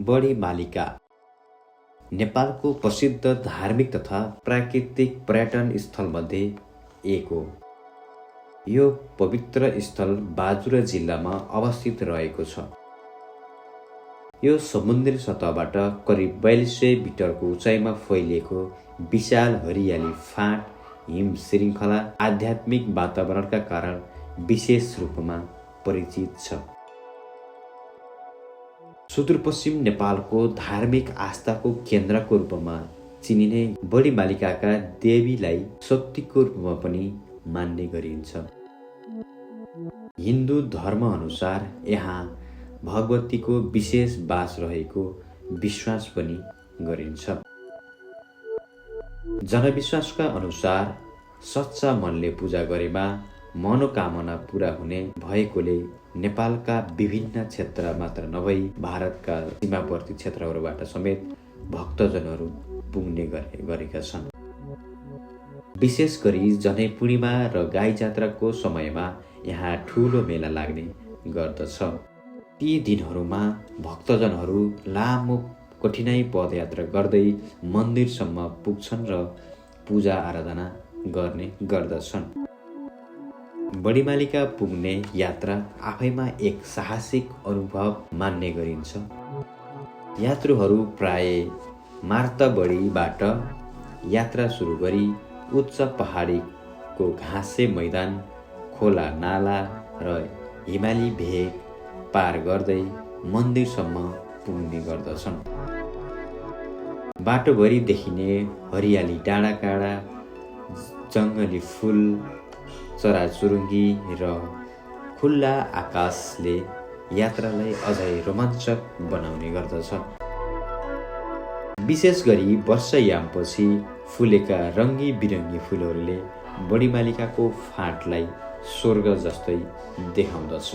बढी मालिका नेपालको प्रसिद्ध धार्मिक तथा प्राकृतिक पर्यटन स्थलमध्ये एक हो। यो पवित्र स्थल बाजुरा जिल्लामा अवस्थित रहेको छ। यो समुद्री सतहबाट करिब 4200 मिटरको उचाइमा फैलिएको विशाल हरियाली फाँट हिम श्रृङ्खला आध्यात्मिक वातावरणका कारण विशेष रूपमा परिचित छ। सुदूरपश्चिम नेपालको धार्मिक आस्थाको केन्द्रको रूपमा चिनिने बढीमालिकाका देवीलाई शक्तिको रूपमा पनि मान्ने गरिन्छ। हिन्दू धर्म अनुसार यहाँ भगवतीको विशेष वास रहेको विश्वास पनि गरिन्छ। जनविश्वासका अनुसार सच्चा मनले पूजा गरेमा मनोकामना पूरा हुने भएकोले नेपालका विभिन्न क्षेत्र मात्र नभई भारतका सीमावर्ती क्षेत्रहरूबाट समेत भक्तजनहरू पुग्ने गरेका छन्। विशेष गरी जनै पूर्णिमा र गाई जात्राको समयमा यहाँ ठूलो मेला लाग्ने गर्दछ। ती दिनहरूमा भक्तजनहरू लामो कठिनाई पदयात्रा गर्दै मन्दिरसम्म पुग्छन् र पूजा आराधना गर्ने गर्दछन्। बढीमालिका पुग्ने यात्रा आफैमा एक साहसिक अनुभव मान्ने गरिन्छ। यात्रुहरू प्राय मार्तबडीबाट यात्रा सुरु गरी उच्च पहाडीको घाँसे मैदान, खोला नाला र हिमाली भेग पार गर्दै मन्दिरसम्म पुग्ने गर्दछन्। बाटोभरि देखिने हरियाली डाँडाकाँडा, जङ्गली फुल, चराचुरुङ्गी र खुल्ला आकाशले यात्रालाई अझै रोमाञ्चक बनाउने गर्दछ। विशेष गरी वर्षायामपछि फुलेका रङ्गी बिरङ्गी फुलहरूले बढीमालिकाको फाँटलाई स्वर्ग जस्तै देखाउँदछ।